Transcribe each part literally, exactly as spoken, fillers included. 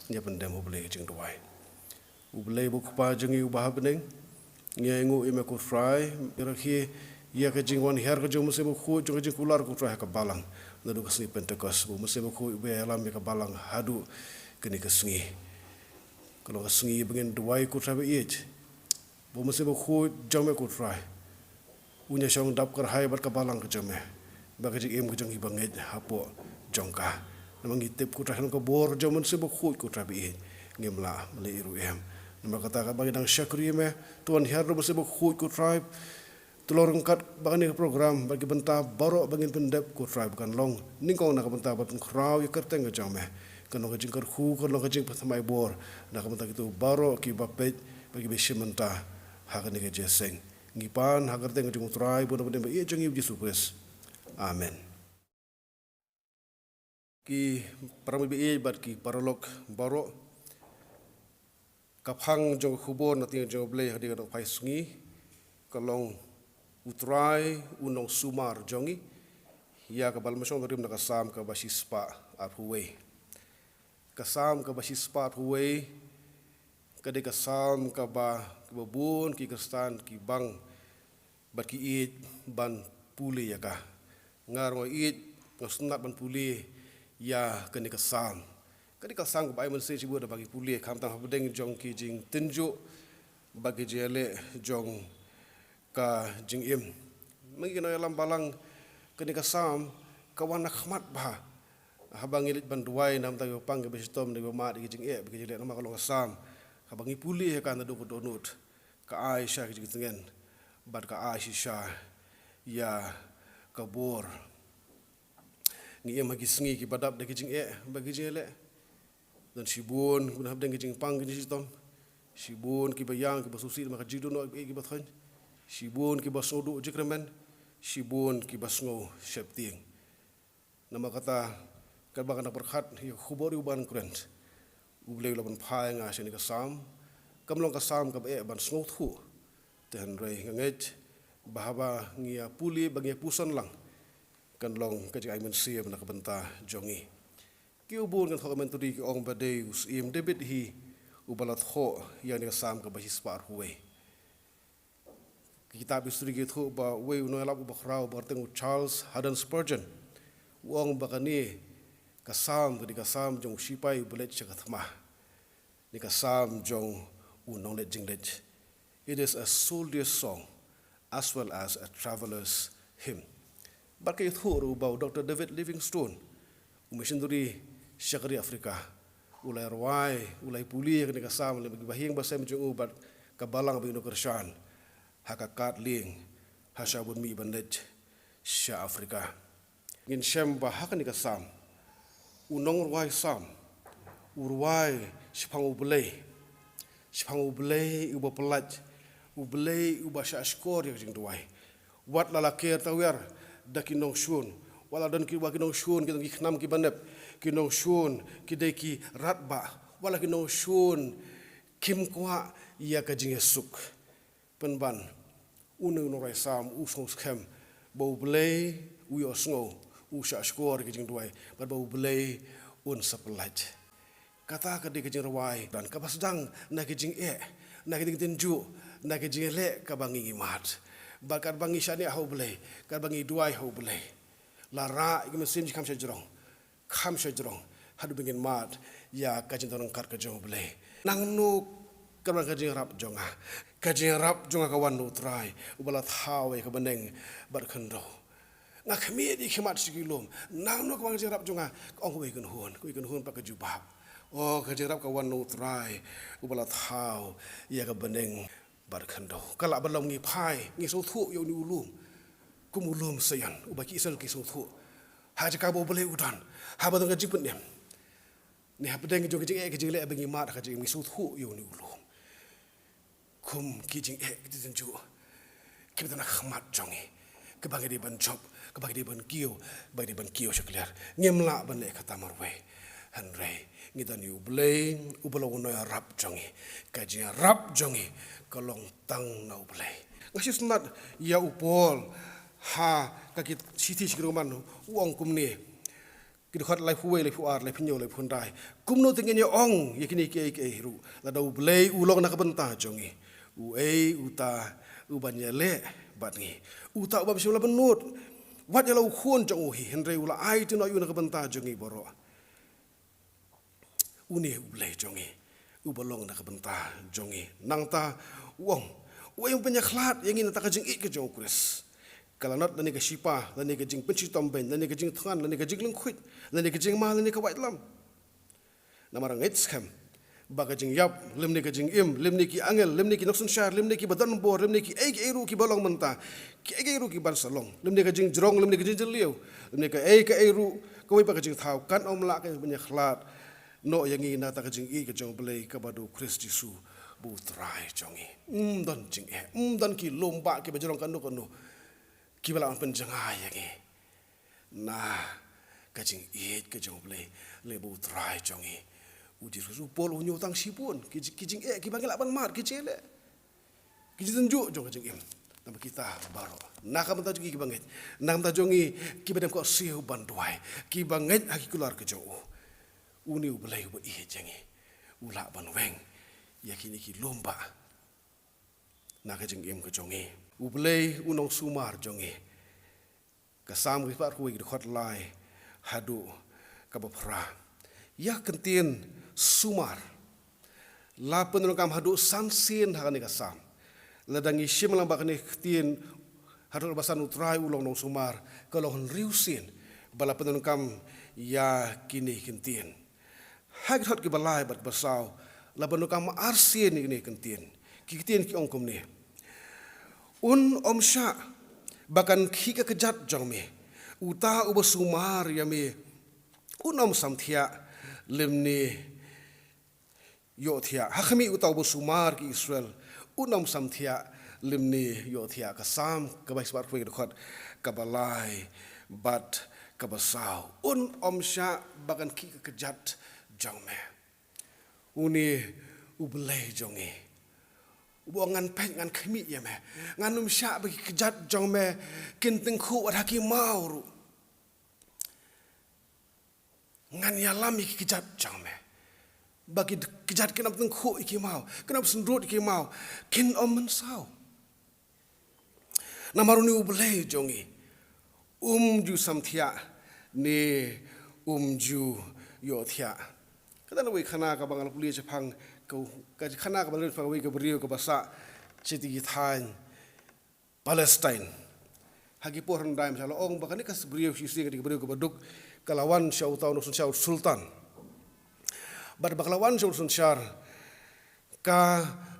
Ngi pyndem, U Blei, ka jingduwai. U Blei, U Kpa jong ngi uba ha bneng, ngi ainguh ïa me, ko Trai, ïa ka jingwan hiar ka jong u Mynsiem Bakhuid, jong ka jingkular, ko Trai, ha ka balang naduh ka sngi Pentekost, ba u Mynsiem Bakhuid u ïalam ïa ka balang haduh kane ka sngi. Ka long ka sngi ba ngin duwai, ko Trai ba ïeit, ba u Mynsiem Bakhuid jong me, ko Trai, un ïashong dap kyrhai bad ka balang ka jong me, bad ka jingim ka jong ngi ba ngeit hapoh jong ka. Namar ngi tip, ko Trai, ka bor jong u Mynsiem Bakhuid, ko Trai ba ïeit, ngim lah ban leh ei ruh em. Namar kata, katba ngi dang shakri ïa me, to wan hiar da u Mynsiem Bakhuid, ko Trai, to long ryngkat bad kane ka program, bad ki bynta baroh ba ngin pyndep, ko Trai, ba kan long nyngkong na ka bynta ban pynkhraw ïa ka kyrteng ka jong me. Kan long ka jingkyrkhu, kan long ka jingpynthymmai bor na ka bynta kito baroh kiba peit bad kiba shim bynta ha kane ka jingïaseng. Ngi pan ha ka kyrteng ka jong U Trai, bun u Nongpynim ba ïeit jong ngi, U Jisu Khrist. Amen. Ki para bangeit bad ki paralok baroh, ka phang jong ka khubor na ka ktien jong U Blei ha kane ka phai sngi ka long: U Trai u nongsumar jong ngi. Ïa kaba la shong rim na ka Salm kaba shispah arphew wei. Ka Salm kaba shispah arphew wei ka dei ka Salm kaba, kaba bun ki Khristan ki bang bad ki ïeit ban pule ïa ka. Nga ruh nga ïeit, nga sngewtynnat ban pule ïa kane ka Salm. Kane ka Salm kaba ai mynsiem shibun haba ngi pule, khamtam hapdeng jong ki jingtynjuh bad ki jingïaleh jong ka jingim. Ma ngi ki nongïalam balang, kane ka Salm ka wan ha khmat bha haba ngi leit ban duwai na ka bynta kiba pang, kiba shitom, kiba mad, ki jingeh bad ki jingleh. Namar ka long ka Salm kaba ngi pule ïa ka naduh ka dohnud, ka ai shisha ki jingtngen bad ka ai shisha ïa ka bor. Ngi im ha ki sngi kiba dap da ki jingeh bad ki jingleh. Don shibun kiba hapdeng ki jingpang, ki jingshitom. Shibun kiba ïang, kiba sngewsih namar ka jingduh noh, kiba thoiñ. Shibun kiba sngewduh jingkyrmen. Shibun kiba sngew sheptieng. Namar kata, katba nga dang pyrkhat ïa ka khubor ïa u balang Korinth, U Blei u la pynphai ïa nga sha kane ka Salm. Kam long ka Salm kaba eh ban sngewthuh. Te hynrei nga ngeit ba haba ngi ïa pule, ba ngi ïa puson lang, kan long ka jingai mynsiem na ka bynta jong ngi. Ki bun kan thoh commentary, ki ong ba dei u Syiem David hi uba la thoh ïa kane ka Salm kaba shispah arphew wei. Ki kitab history ki thoh ba uwei u nongïalap uba khraw uba kyrteng u Charles Haddon Spurgeon u ong ba kane ka Salm ka dei ka Salm jong u sipai uba leit sha ka thma. Kane ka Salm jong u nongleit jingleit. It is a soldier's song as well as a traveler's hymn. Bad ka ïathuh ruh ba u Doctor David Livingstone, u missionary sha ka ri Africa, u la rwai, u la pule ïa kane ka Salm lem bad kiba ïing ba sem jong u bad ka balang ba ki nongkyrshan ha ka kad lieng ha sha bun mih ban leit sha Africa. Ngin shem ba ha kane ka Salm u nongrwai Salm u rwai shaphang U Blei, shaphang U Blei uba pyllait, U Blei uba shahshkor ïa ka jingduwai. Wat la la ker tawiar da ki nongshun, wat la don ki, wat ki nongshun ki don ki khnam kiba nep, ki nongshun ki dei ki radbah, wat la ki nongshun kim kwah ïa ka jingïasuk. Pynban, une u nongrwai Salm u sngew skhem ba U Blei u ïohsngew, u shahshkor ïa ka jingduwai bad ba U Blei un sa pyllait. Kata ka dei ka jingrwai kaba sdang na ka jingeh, na ka jingtynjuh, na ka jingïaleh kaba ngi ngi mad. Bad katba ngi shaniah ha U Blei, katba ngi duwai ha U Blei, la rah ïa ka mynsiem jong ngi kham shajrong, kham shajrong haduh ba ngin mad ïa ka jingdon ryngkat ka jong U Blei. Nangno ka wan ka jingïarap jong nga? Ka jingïarap jong nga ka wan na U Trai uba la thaw ïa ka bneng bad khyndew. Nga khmih ïa ki khmat sha ki lum. Nangno ka wan ka jingïarap jong nga? Ka ong kawei ka kynhun, kawei ka kynhun pat ka jubab, o, ka jingïarap ka wan na U Trai uba la thaw ïa ka bneng bad khyndew. Ka lah ban long ngi phai, ngi sngewthuh ïa une u lum kum u lum Sion uba ki Israel ki sngewthuh, ha jaka ba U Blei u don, haba don ka jingpynim. Ne hapdeng jong ka jingeh ka jingleh ba ngi mad ha ka jingim, ngi sngewthuh ïa une u lum kum ki jingeh, ki jingtynjuh kiba don ha khmat jong ngi, kaba ngi dei ban jop, kaba ngi dei ban kiew, ba ngi dei ban kiew shakliar. Ngim lah ban leh kata marwei. Hynrei ngi don ïa U Blei uba long u nongïarap jong ngi. Ka jingïarap jong ngi ka long tang na U Blei. Nga sngewtynnat ïa u Paul ha ka ki shithi sha ki Roman, u ong kumne: Ki dkhot laiphew wei, laiphew ar, laiphew hynñiew, laiphew khyndai. Kumno te ngin ïa ong ïa kine kiei kiei ruh, lada U Blei u long na ka bynta jong ngi, uei uta uban ïaleh bad ngi? Uta u bym shym la bynnud wat ïa la u khun jong u hi, hynrei u la ai te noh ïa u na ka bynta jong ngi baroh. Une U Blei jong ngi, uba long na ka bynta jong ngi. Nangta u ong, uei uban ïakhlad ïa ngi na kata ka jingïeit ka jong U Khrist? Ka lanot lane ka shipa, lane ka jingpynshitom beiñ, lane ka jingthngan, lane ka jinglyngkhuit, lane ka jingma, lane ka waitlam. Namar ngeit skhem ba ka jingïap, lymne ka jingim, lymne ki angel, lymne ki nongsynshar, lymne kiba don bor, lymne kiei kiei ruh kiba long mynta, kiei kiei ruh kiban sa long, lymne ka jingjrong, lymne ka jingjylliew, lymne kaei kaei ruh, kawei pat ka jingthaw, kan ym lah ka ban ïakhlad noh ïa ngi na kata ka jingïeit ka jong U Blei kaba da U Khrist Jisu ba U Trai jong ngi. Ym don jingeh, ym don ki lum bah kiba jrong kano kano kiba lah ban pynjngai ïa ngi na ka jingïeit ka jong U Blei lane ba U Trai jong ngi. U Jisu, u Paul u hynñiew tang shibun ki, ki jingeh kiba ngi lah ban mad, ki jingeh, ki jingtynjuh jong ka jingim. Namar kita baroh, na ka bynta jong ngi kiba ngeit, na ka bynta jong ngi kiba dem khohsiew ban duwai, kiba ngeit ha ki kular ka jong u, une U Blei uba ïeit ïa ngi u lah ban weng ïa kine ki lum bah na ka jingim ka jong ngi. U Blei u nongsumar jong ngi. Ka Salm ka spah arphew wei, ka dkhot lai haduh kaba phra. Ïa ka ktien sumar la pyndonkam haduh san sien ha kane ka Salm. Lada ngi shim lang ba kane ka ktien haduh kaba san, U Trai u long nongsumar, ka long hynriew sien ba la pyndonkam ïa kine ki ktien. Ha ki dkhot kiba lai bad kiba saw la pyndonkam arsien ïa kine ki ktien. Ki ktien ki ong kumne: Un ym shah ba kan khih ka kjat jong me. Uta uba sumar ïa me un ym samthiah lymne ïohthiah. Ha khmih, uta uba sumar ïa ki Israel un ym samthiah lymne ïohthiah. Ka Salm kaba spah arphew wei, ka dkhot kaba lai bad kaba saw. Un ym shah ba kan khih ka kjat jong me. Une U Blei jong ngi uba ong, ngan peit, ngan khmih ïa me. Ngan ym shah ba ki kjat jong me kin tyngkhuh wat ha ki maw ruh. Ngan ïalam ïa ki kjat jong me ba ki kjat kin ym tyngkhuh ïa ki maw, kin ym syndrut ïa ki maw, kin ym mynsaw. Namar une U Blei jong ngi um ju samthiah ne um ju ïohthiah. Kata na kawei ka khana kaba nga la pule shaphang ka, ka khana kaba la rit shaphang kawei ka briew kaba sah sha kata ka thaiñ Palestine. Ha ki por hyndai mynta la ong ba kane ka briew shisien, kane ka briew kaba duk, ka la wan sha uta u nongsynshar, u sultan. Bad ba ka la wan sha u nongsynshar, ka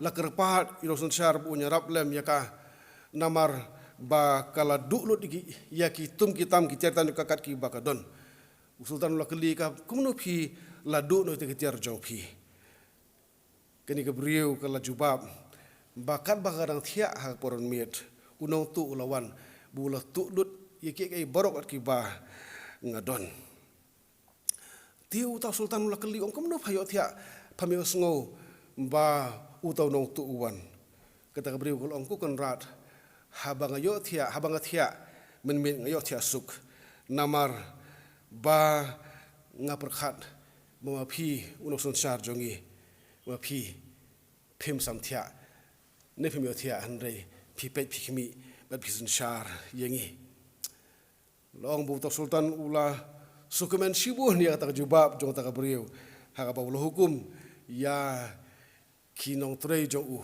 la kyrpad ïa u nongsynshar ba un ïarap lem ïa ka, namar ba ka la duh lut ïa ki, ïa ki tum ki tam, ki tiar tam jong ka kat kiba ka don. U sultan u la kylli ïa ka, kumno phi la duh noh ïa kita ki tiar jong phi? Kane ka briew ka la jubab ba katba ka dang thiah ha ka poron miet, u nongtuh u la wan bad u la tuh lut ïa kiei kiei baroh kat kiba nga don. Te uta u sultan u la kylli, ong, kumno pha ïohthiah, pham ïohsngew ba uta u nongtuh u wan? Kata ka briew ka la ong, ko Kynrad, haba nga ïohthiah, haba nga thiah mynmiet nga ïohthiah suk. Namar ba nga pyrkhat ba ma phi u nongsynshar jong ngi, ma phi phim samthiah ne phim ïohthiah, hynrei phi peit, phi khmih bad phi synshar ïa ngi. La ong ba uta u sultan u la sngewkmen shibun ïa kata ka jubab jong kata ka briew, ha kaba u la hukum ïa ki nongtrei jong u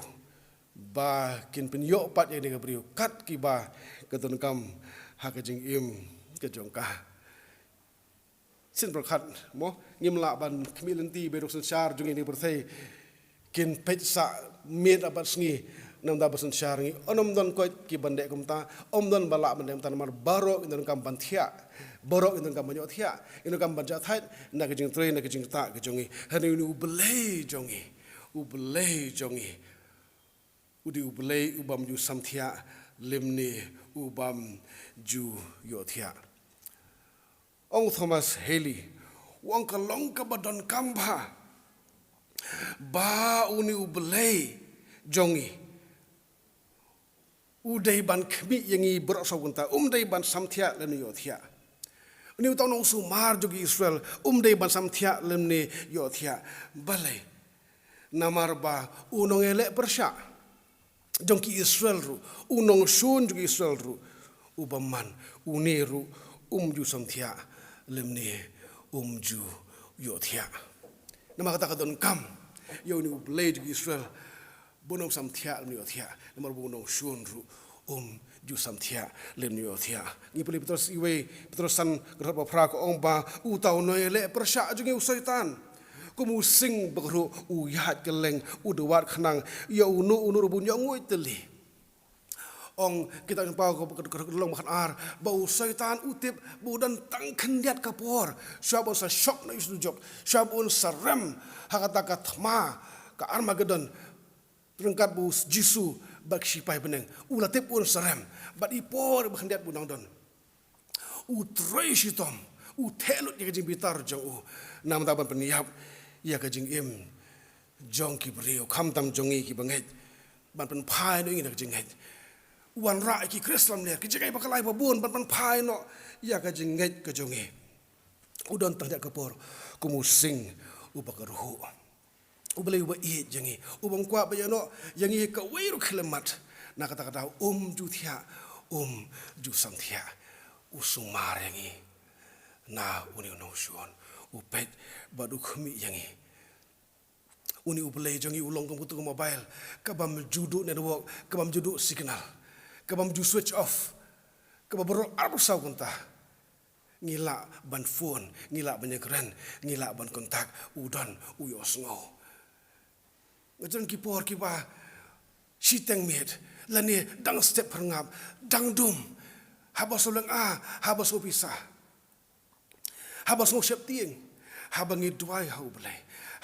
ba kin pynïoh pat ïa kane ka briew kat kiba ka donkam ha ka jingim ka jong ka. Sien pyrkhat mo, ngim lah ban khmih lynti ba u nongsynshar jong ngi ha kane ka pyrthei kin peit sah miet bad sngi na ka bynta ban synshar ïa ngi. Ym don koit kiban dei kumta, ym don ba lah ban dei kumta, namar baroh ngi donkam ban thiah, baroh ngi donkam ban ïohthiah, ngi donkam ban jahthait na ka jingtrei, na ka jingktah ka jong ngi. Hynrei une U Blei jong ngi, U Blei jong ngi u dei U Blei u bym ju samthiah lymne u bym ju ïohthiah. Ong Thomas Haley, u ong, ka long kaba donkam bha ba une U Blei jong ngi u dei ban khmih ïa ngi baroh saw kynta, um dei ban samthiah lane ïohthiah. Une uta u nongsumar jong ki Israel um dei ban samthiah lymne ïohthiah. Balei? Namar ba u nongïaleh pyrshah jong ki Israel ruh, u nongshun jong ki Israel ruh, u bymman, une ruh um ju samthiah lymne um ju ïohthiah. Namar kata ka donkam ïa une u Blei jong ki Israel ba un ym samthiah lymne ïohthiah, namar ba u nongshun ruh um ju samthiah lymne ïohthiah. Ngi pule Petros iwei, Petros san, ka dkhot ba phra ka ong ba uta u nongïaleh pyrshah jong ngi u Soitan, kum u sing bakruh u ïaid kylleng, u dwad khnang ïa uno uno ruh ba un ïoh nguid tylli. Ong kitab Jingpynpaw ka, ka, ka, ka lynnong ba khatar, ba u Soitan u tip ba u don tang khyndiat ka por shuwa ba un sa shok na u Jisu, shwa ba un sa rem ha kata ka thma ka Armagedon ryngkat bad u Jisu bad ki shipai bneng. U la tip ba un sa rem, bad i por ba khyndiat ba u nang don, u trei shitom, u theh lut ïa ka jingbitar jong u, namar ban pynïap ïa ka jingim jong ki briew, khamtam jong ngi kiba ngeit, ban pynphai noh ïa ngi na ka jingngeit. U wanrah ïa ki Khristan lamler, ki jingngeit ba ka lai ba bun, ban pynphai noh ïa ka jingngeit ka jong ngi. U don tang khyndiat ka por kum u sing uba kyrhuh. U Blei uba ïeit ïa ngi, u bym kwah ban ïeh noh ïa ngi ha kawei ruh ka khyllipmat. Na kata ka daw um ju thiah, um ju samthiah. U sumar ïa ngi na une u nongshun, u peit bad u khmih ïa ngi. Une u Blei jong ngi u long kum katu ka mobile kabym ju duh network, kabym ju duh signal, kabym ju switch off, kaba baroh arphew saw kynta ngi lah ban phone, ngi lah ban ïakren, ngi lah ban contact, u don, u ïohsngew. Nga jon ki por kiba shiteng miet lane dang step pyrngap, dang dum, haba sngewlynga, haba sngewpisa, haba sngewsheptieng, haba ngi duwai ha u Blei,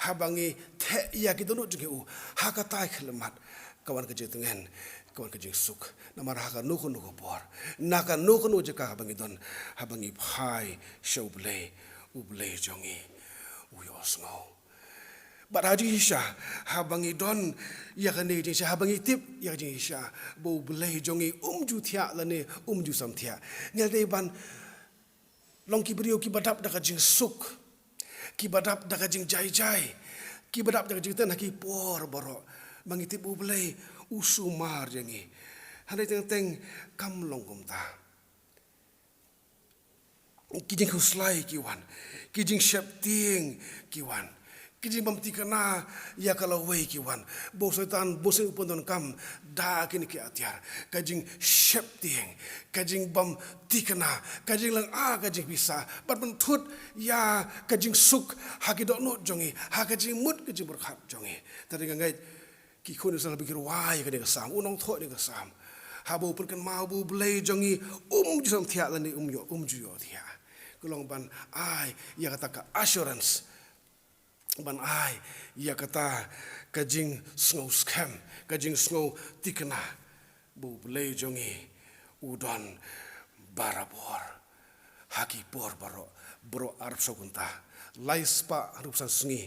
haba ngi theh ïa ki dohnud jong ngi ha u, ha katei ka khyllipmat ka wan ka jingtngen, ka wan ka jingsuk. Namar ha kano kano ka por, na kano kano jaka haba ngi don, haba ngi phai sha u Blei, u Blei jong ngi u ïohsngew. Bad ha jingshisha, haba ngi don ïa kane ka jingshisha, haba ngi tip ïa ka jingshisha ba u Blei jong ngi um ju thiah lane um ju samthiah, ngi la dei ban long ki briew kiba dap da ka jingsuk, kiba dap da ka jingjaijai, kiba dap da ka jingtngen ha ki por baroh, ba ngi tip u Blei u sumar ïa ngi. Hynrei teng teng kam long kumta. Ki jingkhuslai ki wan, ki jingsheptieng ki wan, ki jingbym thikna ïa ka lawei ki wan. Ba u Soitan bun sien u pyndonkam da kine ki atiar, ka jingsheptieng, ka jingbym thikna, ka jinglynga ka jingpisa, ban pynthut ïa ka jingsuk ha ki dohnud jong ngi, ha ka jingmut ka jingpyrkhat jong ngi. Te nga ngeit ki khun Israel ba ki rwai ïa kane ka Salm, u nongthoh ïa kane ka Salm, haba u pynkynmaw ba u Blei jong ngi um ju samthiah lane um ïoh, um ju ïohthiah, ka long ban ai ïa kata ka assurance, ban ai ïa kata ka jingsngewskhem, ka jingsngewthikna ba u Blei jong ngi u don barabor. Ha ki por baroh, baroh arphew saw kynta, lai spah hynriewphew san sngi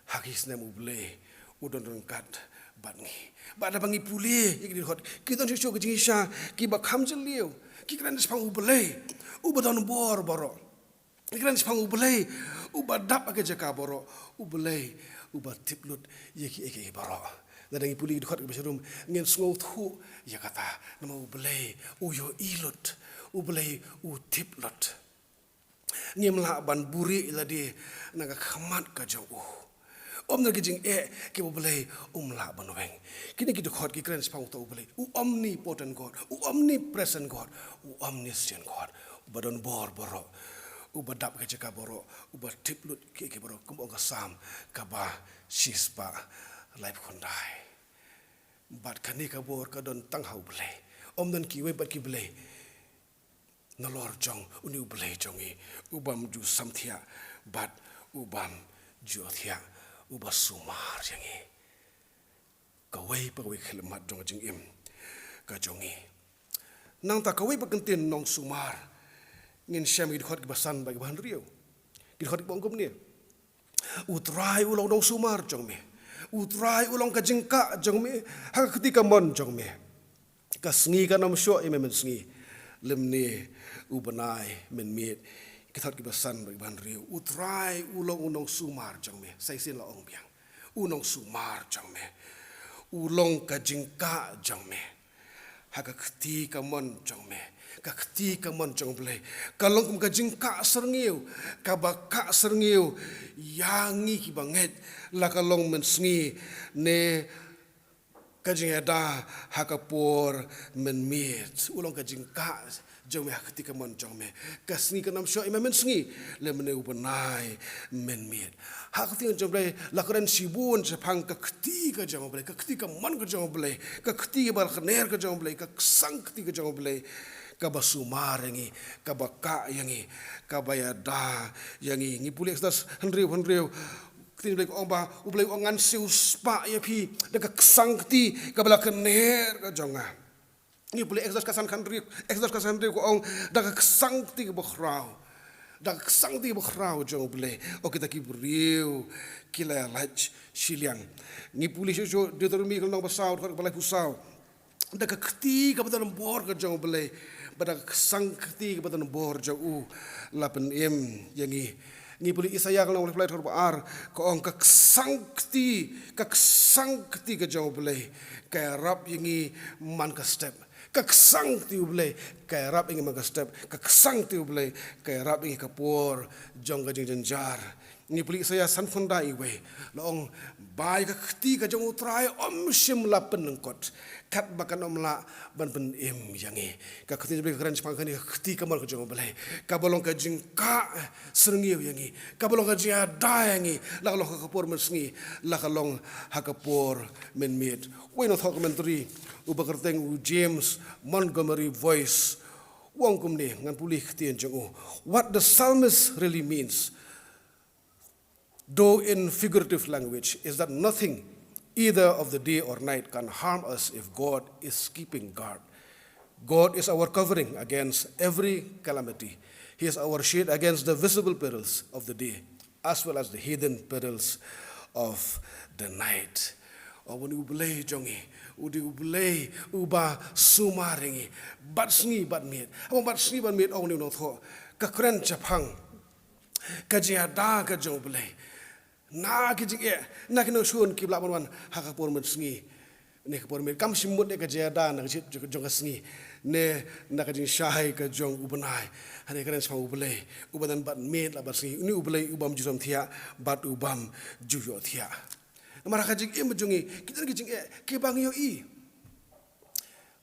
ha ki snem, u Blei u don ryngkat bad ngi. Bad haba ngi pule ïa ki dkhot, ki don shuh shuh ki jingshisha kiba kham jylliew, ki kren shaphang u Blei uba don bor baroh. Ki kren shaphang u Blei uba dap ha ki jaka baroh, u Blei uba tip lut ïa kiei kiei baroh. Lada ngi pule ki dkhot kiba shrum, ngin sngewthuh ïa kata, namar u Blei u ïohi lut, u Blei u tip lut. Ngim lah ban buhrieh ïa lade na ka khmat ka jong u. Ym na ki jingeh kiba u Blei um lah ban weng. Kine ki dkhot ki kren shaphang uta u Blei u omnipotent God, u omnipresent God, u omniscient God, uba don bor baroh, uba dap ha ki jaka baroh, uba tip lut kiei kiei baroh, kumba ong ka Salm kaba shispah laiphew khyndai. Bad kane ka bor ka don tang ha u Blei. Ym don kiwei pat ki blei nalor jong une u Blei jong ngi, ubym ju samthiah bad ubym ju ïohthiah, uba sumar ïa ngi kawei pa kawei ka khyllipmat jong ka jingim ka jong ngi. Nangta kawei pat ka kyntien nongsumar, ngin shem ki dkhot kiba san bad kiba hynriew. Ki dkhot kiba ong kumne: U Trai u long u nongsumar jong me. U Trai u long ka jingkah jong me ha ka kti kamon jong me. Ka sngi kan ym shoh ïa me mynsngi, lymne u bnai mynmiet Thot ki basan bad ki bahynriew. U Trai u long u nongsumar jong me. Sa shisien la ong biang. U nongsumar jong me. U long ka jingkah jong me. Ha ka kti kamon jong me. Ka kti kamon jong Blei. Ka long kum ka jingkah syrngiew. Kaba kah syrngiew. Ïa ngi kiba ngeit. La ka long mynsngi. Ne ka jingïada ha ka por mynmiet. U long ka jingkah jong me ha ka kti kamon jong me. Ka sngi kan ym shoh ïa me mynsngi. Lymne u bnai mynmiet. Ha ka kti jong Blei, la kren shibun shaphang ka kti ka jong Blei, ka kti kamon ka jong Blei, ka kti ba la kner ka jong Blei, ka ksang kti ka jong Blei. Kaba sumar ïa ngi, kaba kah ïa ngi, kaba ïada ïa ngi. Ngi pule Exodus hynriew hynriew. Ktien Blei ka ong ba, U Blei u ong ngan siew spah ïa phi, da ka ksang kti, kaba la kner ka jong nga. Ngi pule Exodus ka san khan hynriew, Exodus ka san hynriew ka ong, da ka ksang kti kaba khraw. Da ka ksang kti kaba khraw jong U Blei. O kita ki briew, ki la lait shiliang. Ngi pule shuh shuh, Deuteronomy ka lynnong ba saw, dkhot ba laiphew saw. Da ka kti kaba don bor ka jong U Blei. Bad da ka ksang kti kaba don bor jong u. La pynim, ïa ngi. Ngi pule Isaïah ka lynnong ba laiphew lai dkhot ba ar. Ka ong ka ksang kti, ka ksang kti ka jong U Blei. Ka ïarap ïa ngi man ka step. Ka ksang kti U Blei. Ka ïarap ïa ngi man ka step. Ka ksang kti U Blei. Ka ïarap ïa ngi ka por. Jong ka jingjynjar. Ngi pule Isaïah sanphew khyndai wei. La ong ba ïa ka kti ka jong U Trai ym shym la pynlyngkot. Katba kan ym lah ban pynim ïa ngi. Ka kti jong U Blei ka kren shaphang kane ka kti kamon ka jong U Blei. Kaba long ka jingkah syrngiew ïa ngi. Kaba long ka jingïada ïa ngi. La ka long ha ka por mynsngi. La ka long ha ka por mynmiet. Wei nongthoh commentary. Uba kyrteng u James Montgomery Boice. U ong kumne, ngan pule ktien jong u. What the psalmist really means, though in figurative language, is that nothing, either of the day or night, can harm us if God is keeping guard. God is our covering against every calamity. He is our shade against the visible perils of the day, as well as the hidden perils of the night. O, u dei U Blei jong ngi, u dei U Blei uba sumar ïa ngi bad sngi bad miet. Haba bad sngi bad miet, o, u dei u nongthoh. Ka kren shaphang ka jingïada ka jong U Blei na ki jingeh, na ki nongshun kiba lah ban wan ha ka por mynsngi ne ka por miet. Kam shym mut ïa ka jingïada na ka jingit jong ka sngi ne na ka jingshai ka jong u bnai. Hangne ka kren shaphang U Blei uba don bad miet la bad sngi. U dei U Blei u bym ju sam thiah bad u bym ju ïoh thiah. Namar ha ka jingim jong ngi ki don ki jingeh kiba ngi ïohi.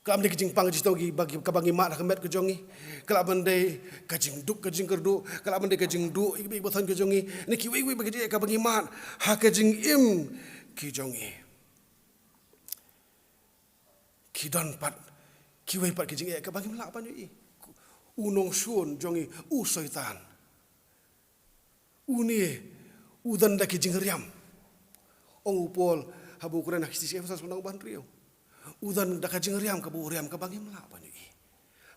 Ka lah ban dei ka jingpang ka jingtong kiba ngi, kaba ngi mad ha ka met ka jong ngi. Ka lah ban dei ka jingduk ka jingkyrduh, ka lah ban dei ka jingduh ïa kiba ïeit ba thon ka jong ngi. Ne kiwei kiwei pat ki jingeh kaba ngi mad ha ka jingim ka jong ngi. Ki don pat kiwei pat ki jingeh kaba ngim lah ban ïohi. U nongshun jong ngi u Soitan. Une u don da ki jingriam. Ong u Paul haba u kren ha ki shithi Ephesus lynnong ba hynriew. U don da ka jingriam kaba u riam kaba ngim lah ban ïohi.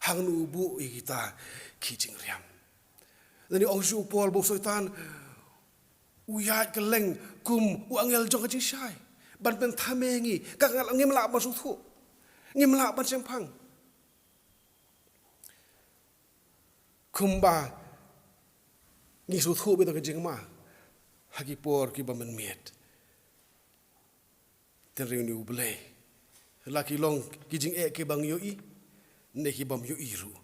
Hangno u buh ïa kita ki jingriam. Lane ong shuh u Paul ba u Soitan u ïaid kylleng kum u angel jong ka jingshai ban pynthame ngi. Ka ngim lah ban sngewthuh. Ngim lah ban shemphang. Kumba ngi sngewthuh ba don ka jingma ha ki por kiba mynmiet. Tynrai une U Blei, la ki long ki jingeh kiba ngi ïohi ne ki bym ïohi ruh,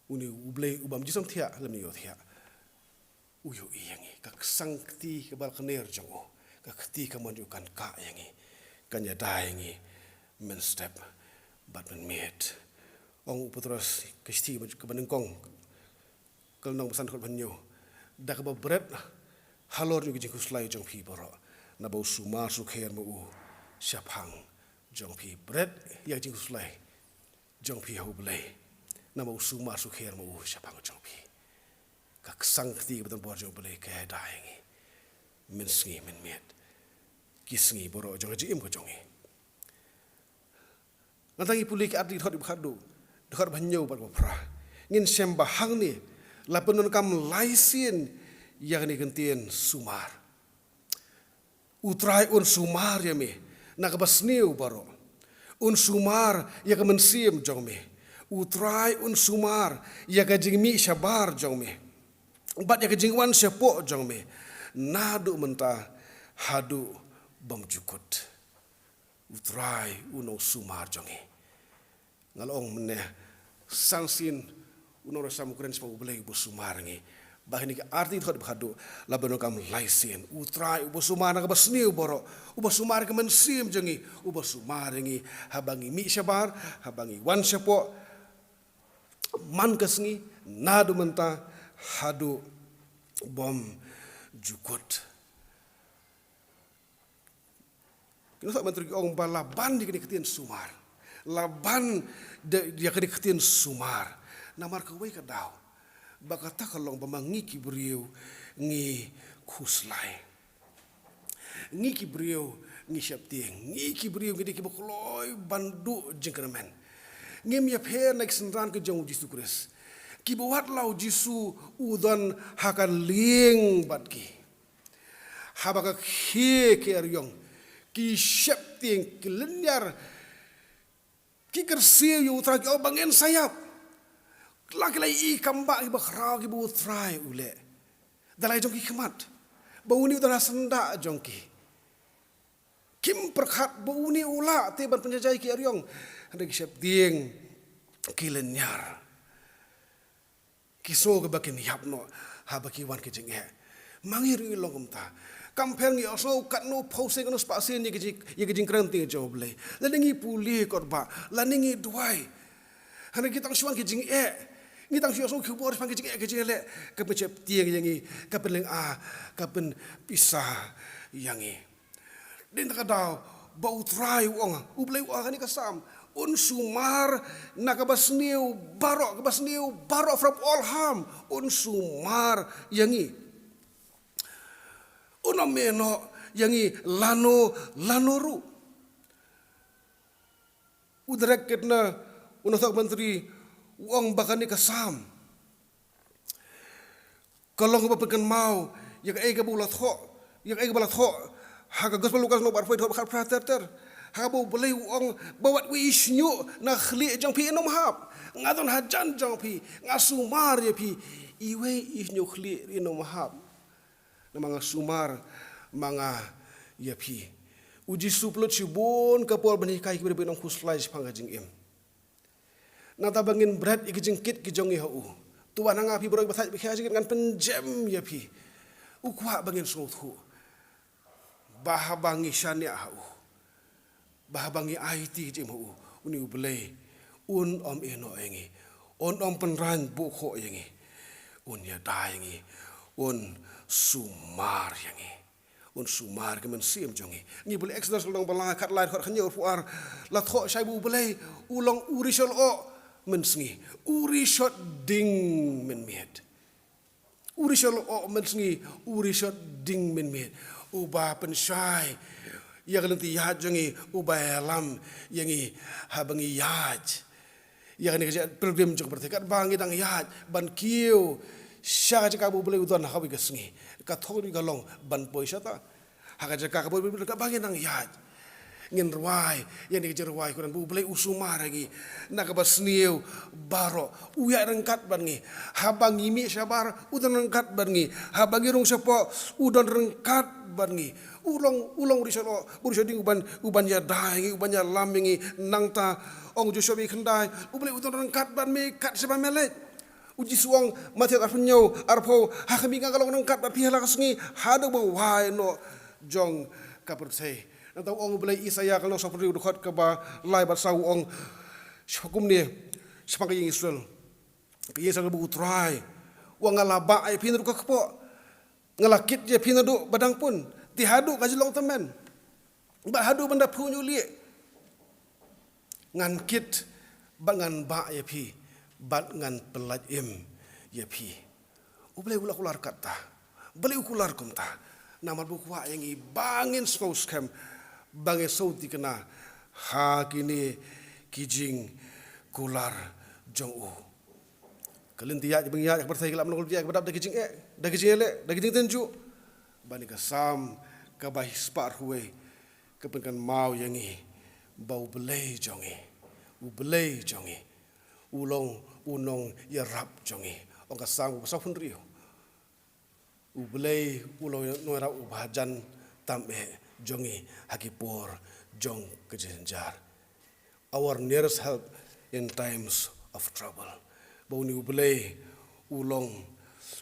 une U Blei u bym ju sam thiah lymne ïoh thiah. U ïohi ïa ngi, ka ksang kti kaba la kner jong u, ka kti kamon jong u kan kah ïa ngi, kan ïada ïa ngi mynstep bad mynmiet. Ong u Petros, ka shithi kaba nyngkong, ka lynnong ba san, dkhot ba hynñiew. Da kaba bret halor ïa ki jingkhuslai jong phi baroh, naba u sumar sukher ma u shaphang jong phi. Bret ïa ki jingkhuslai jong phi ha U Blei, naba u sumar sukher ma u shaphang jong phi. Ka ksang kti kaba don bor jong U Blei ka ïada ïa ngi mynsngi mynmiet, ki sngi baroh jong ka jingim ka jong ngi. Nangta ngi pule Ki Artylli, dkhot ba khatduh, dkhot ba hynñiew bad ba phra. Ngin shem ba hangne la pyndonkam lai sien ïa kane ka ktien sumar. U Trai un sumar ïa me na kaba sniew baroh. Un sumar ïa ka mynsiem jong me. U Trai un sumar ïa ka jingmih shabar jong me. bad ïa ka jingwan shapoh jong me naduh mynta haduh bymjukut. U Trai u nongsumar jong ngi. Nga la ong mynne, san sien u nongresam u kren shaphang U Blei uba sumar ngi. Ba kine ki arti dkhot ba khadduh, la ba nongkam lai sien. U Trai uba sumar na kaba sniew baroh, uba sumar ka mynsiem jong ngi, uba sumar ngi haba ngi mih shabar, haba ngi wan shapoh, man ka sngi, naduh mynta haduh bymjukut. Ki nongthoh myntri ki ong ba la ban ïa kane ka ktien sumar. La ban de ïa kane ka ktien sumar. Namar kawei ka daw ba kata ka long ba ma ngi ki briew ngi khuslai. Ngi ki briew ngi sheptieng. Ngi ki briew ngi dei kiba kloi ban duh jingkyrmen. Ngim ïapher na ki synran ki jong U Jisu Khrist. Kiba wat la U Jisu u don ha ka lieng bad ki. Haba ka khie ki ariong, ki sheptieng, ki lynñiar, ki kyrsiew ïa U Trai, ki ong ba ngin sa ïap. La ki la ïohi kam ba kiba khraw kiba U Trai u leh da la ki jong ki khmat, ba une u don ha syndah jong ki. Kim pyrkhat ba une u lah te ban pynjaijai ki ariong. Hynrei ki sheptieng, ki lynñiar. Ki sngew kaba kin ïap noh haba ki wan ki jingeh. Ma ngi ruh ngi long kumta. Kam pher ngi ïohsngew katno phew sien, katno spah sien ïa ki jing, ïa ki jingkren ktien jong U Blei, lane ngi pule kot ba, lane ngi duwai. Hynrei ngi tang shu wan ki jingeh, ngi tang shu ïohsngew ki khubor shaphang ki jingeh ki jingleh, ka pynsheptieng ïa ngi, ka pynlynga, ka pynpisa ïa ngi. Dei na kata ka daw ba U Trai u ong, U Blei u ong ha kane ka Salm, un sumar na kaba sniew baroh, kaba sniew baroh, from all harm, un sumar ïa ngi. Un ym ïehnoh ïa ngi lano lano ruh. U Derek Kidner, u nongthoh myntri, u ong ba kane ka Salm ka long kaba pynkynmaw ïa kaei kaba u la thoh, ïa kaei kaba la thoh ha ka Gospel Lukas lynnong ba arphew, dkhot khatphra ter ter. Ha kaba U Blei u ong ba wat wei i shñiuh na khlieh jong phi in ym hap. Nga don hajan jong phi, nga sumar ïa phi. Iwei i shñiuh khlieh in ym hap. Namar nga sumar ma nga ïa phi. U Jisu u pynlut shibun ka por ban hikai ki briew ba kin ym khuslai shaphang ka jingim. Nangta ba ngin bret ïa ki jingkit ki jong ngi ha u. To wan ha nga phi baroh kiba thait ba khia jingkit, ngan pynjem ïa phi. U kwah ba ngin sngewthuh ba haba ngi shaniah ha u, ba haba ngi aiti ki jingim ha u, une U Blei un ym ïehnoh ïa ngi, un ym pynrang buh khoh ïa ngi, un ïada ïa ngi, un sumar ïa ngi, un sumar ka mynsiem jong ngi. Ngi pule Exodus lynnong ba lai, khatlai, dkhot khathynñiew, arphew ar, la thoh shai ba U Blei u long u riewshah lyoh mynsngi, u riewshah ding mynmiet. U riewshah lyoh mynsngi, u riewshah ding mynmiet, uba pynshai ïa ka lynti ïaid jong ngi, uba ïalam ïa ngi haba ngi ïaid ïa kane ka jingïaid pilgrim jong ka pyrthei. Katba ngi dang ïaid ban kiew sha ka jaka ba U Blei u don ha kawei ka sngi, ka thong jong ngi ka long ban poi shata ha ka jaka kaba U Blei, kaba ngin nang ïaid. Ngin rwai ïa kane ka jingrwai, khublei ba U Blei u sumar ïa ngi na kaba sniew baroh. U ïaid ryngkat bad ngi. Haba ngi mih shabar, u don ryngkat bad ngi. Haba ngi rung shapoh, u don ryngkat bad ngi. U long, u long u riewshah lyoh, u riewshah ding, uban, uban ïada ïa ngi, uban ïalam ïa ngi. Nangta ong Joshua banyngkong khyndai, U Blei u don ryngkat bad me kat shaba me leit. U Jisu u ong, Mathaios arphew hynñiew, arphew, ha khmih, nga ka long ryngkat bad phi ha la ka sngi haduh ba wai noh jong ka pyrthei. Nangta u ong U Blei, Isaïah ka lynnong sawphew hynriew, dkhot kaba lai bad saw, u ong kumne shaphang ka ïing Israel, ka ïing Israel ba U Trai u ong, nga la bah ïa phi naduh ka kpoh, nga la kit ïa phi naduh ba dang pun, te haduh ka jinglong tymmen, bad haduh ban da phuh ñiuh lieh, ngan kit bad ngan bah ïa phi bad ngan pyllait im ïa phi. U Blei u la kular kata. U Blei u kular kumta namar ba u kwah ïa ngi ba ngin sngewskhem, ba ngin sngewthikna ha kine ki jingkular jong u. Ka lynti ïaid ba ngi ïaid ha ka pyrthei ka la long ka lynti ïaid kaba dap da ki jingeh, da ki jingeh leh, da ki jingtynjuh. Bad kane ka Salm kaba shispah arphew wei ka pynkynmaw ïa ngi ba U Blei jong ngi, U Blei jong ngi u long u nongïarap jong ngi. Ong ka Salm kaba sawphew hynriew, U Blei u long u nongrap uba hajan tam eh jong ngi ha ki por jong ka jingjynjar. Our nearest help in times of trouble. Ba une u Blei u long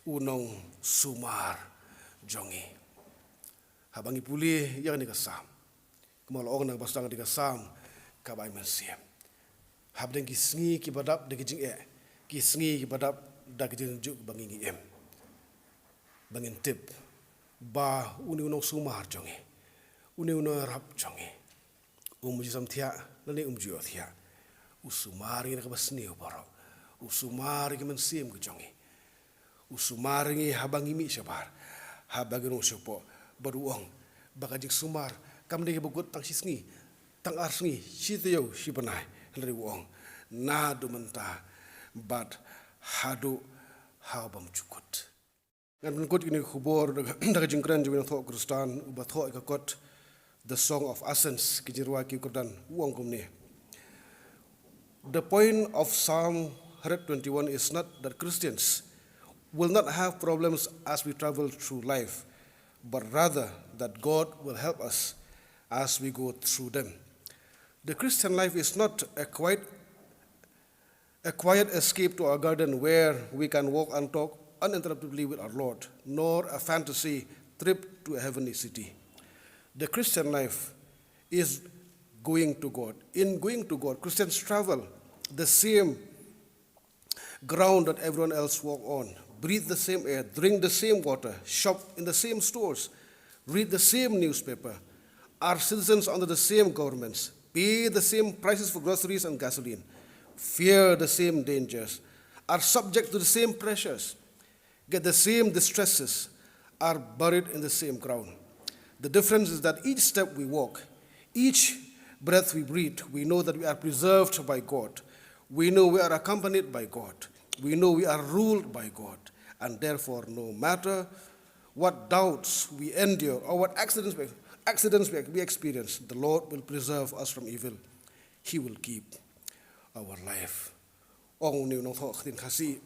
u nongsumar jong ngi. Haba ngi pule ïa kane ka Salm, kumba la ong na kaba sdang, kane ka Salm kaba ai mynsiem. Hapdeng ki sngi kiba dap da ki jingeh, ki sngi kiba dap da ki jingjuh ba ngi ngi im, ba ngin tip ba une u nongsumar jong ngi, une u nongrap jong ngi, um ju samthiah lane um ju ïohthiah. U sumar ïa ngi na kaba sniew baroh. U sumar ïa ki mynsiem ki jong ngi. U sumar ïa ngi haba ngi mih shabar, haba ngi rung shapoh. Bad u ong ba ka jingsumar kam dei kaba kut tang shi sngi, tang ar sngi, shi taïew, shi bnai. Hynrei u ong naduh mynta bad haduh ha u bymjukut. Ngan pynkut ïa kane ka khubor da ka jingkren jong u nongthoh Khristan uba thoh ïa ka kot The Song of Ascents, ki jingrwai ki kyrdan, u ong kumne. The point of Psalm one hundred twenty-one is not that Christians will not have problems as we travel through life, but rather that God will help us as we go through them. The Christian life is not a quiet, a quiet escape to our garden where we can walk and talk uninterruptedly with our Lord, nor a fantasy trip to a heavenly city. The Christian life is going to God. In going to God, Christians travel the same ground that everyone else walk on, breathe the same air, drink the same water, shop in the same stores, read the same newspaper, are citizens under the same governments, pay the same prices for groceries and gasoline, fear the same dangers, are subject to the same pressures, get the same distresses, are buried in the same ground. The difference is that each step we walk, each breath we breathe, we know that we are preserved by God. We know we are accompanied by God. We know we are ruled by God. And therefore, no matter what doubts we endure or what accidents we, accidents we, we experience, the Lord will preserve us from evil. He will keep our life. Ong une u nongthoh ktien Khasi.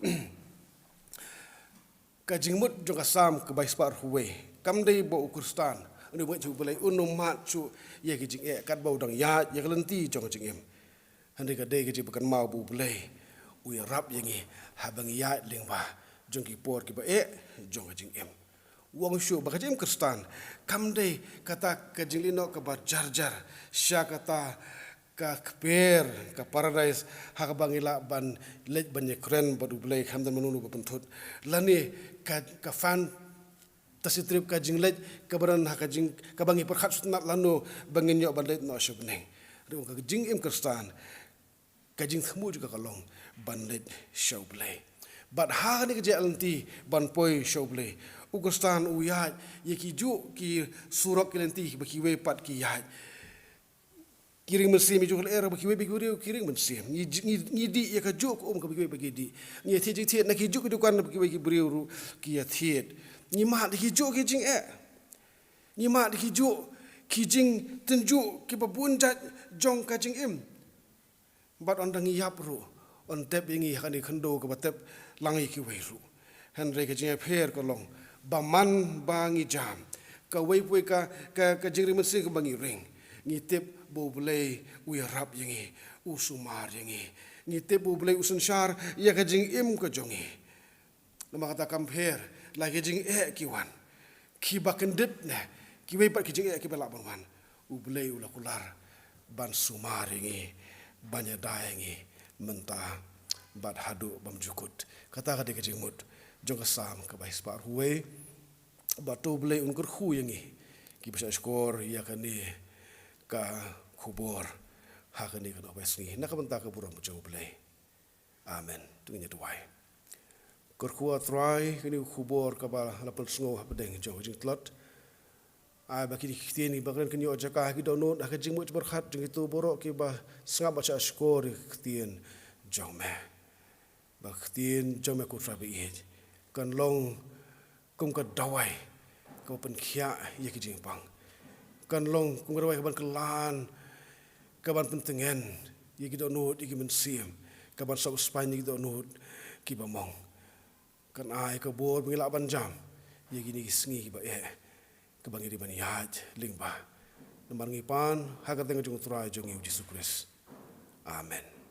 Ka jingmut jong ka Salm kaba spah hynriew wei kam dei ba u Khristan, une u bangeit jong u Blei, un ym mad shuh ïa ki jingeh katba u dang ïaid ïa ka lynti jong ka jingim. Hynrei ka dei ka jingpynkynmaw ba u Blei u ïarap ïa ngi haba ngi ïaid lyngba jong ki por kiba eh jong ka jingim. U ong shuh ba ka jingim Khristan kam dei kata ka jinglehnoh kaba jarjar sha kata ka kper, ka paradais, ha kaba ngi lah ban leit ban ïakren bad u Blei, khlem don mano mano ba pynthut. Lane ka, ka fantasy trip, ka jingleit kaba don ha ka jing, kaba ngi pyrkhat sngewtynnat lano ba ngin ïoh ban leit noh sha bneng. Hynrei ka jingim Khristan, ka jingthmu jong ka ka long ban leit sha u Blei. Bad ha kane ka jingïaid lynti ban poi sha u Blei, u Khristan u ïaid ïa kijuh ki surok ki lynti ba kiwei pat ki ïaid. Ki ring mynsiem ïa kijuh ki lyer ba kiwei ba ki briew ki ring mynsiem. Ngi, ngi, ngi dih ïa kajuh ka um kaba kiwei ba ki dih. Ngi ïathied jingthied na kijuh ki dukan ba kiwei ki briew ruh ki ïathied. Ngi mad ïa kijuh ki jingeh. Ngi mad ïa kijuh ki jingtynjuh kiba bun jait jong ka jingim. Bad ynda ngi ïap ruh, yn tep ïa ngi ha kane ka khyndew kaba tep lang ïa kiwei ruh. Hynrei ka jingïapher ka long ba man ba ngi jam, kawei pa kawei ka, ka, ka jingring mynsiem kaba ngi ring, ngi tip ba u Blei u ïarap ïa ngi, u sumar ïa ngi. Ngi tip ba u Blei u synshar ïa ka jingim ka jong ngi. Namar kata kam pher la ki jingeh ki wan, kiba kyndit ne kiwei pat ki jingeh kiba lah ban wan, u Blei u la kular ban sumar ïa ngi, ban ïada ïa ngi mynta bad haduh bymjukut. Kata ka dei ka jingmut jong ka Salm kaba spah hynriew wei. Bad to u Blei un kyrkhu ïa ngi kiba shah shkor ïa kane ka khubor ha kane ka nongwei sngi na ka bynta ka burom jong u Blei. Amen. To ngin ïa duwai. Kyrkhu ah Trai, kane ka khubor kaba la pynsngew hapdeng jong ka jingtlot, ai ba kine ki ktien kiba kren kin ïoh jaka ha ki dohnud, ha ka jingmut jingpyrkhat jong kito baroh kiba sngap bad shah shkor ïa ka ktien jong me. Ba ka ktien jong me, ko Trai ba ïeit, kan long kum ka dawai kaba pynkhiah ïa ki jingpang. Kan long kum ka dawai kaban kylla, kaban pyntngen ïa ki dohnud, ïa ki mynsiem, kaban sop spaiñ ïa ki dohnud kiba mong. Kan ai ka bor ba ngi lah ban jam ïa kine ki sngi kiba eh, kiba ngi dei ban ïaid lyngba. Namar ngi pan ha ka kyrteng jong u Trai jong ngi u Jisu Khrist. Amen.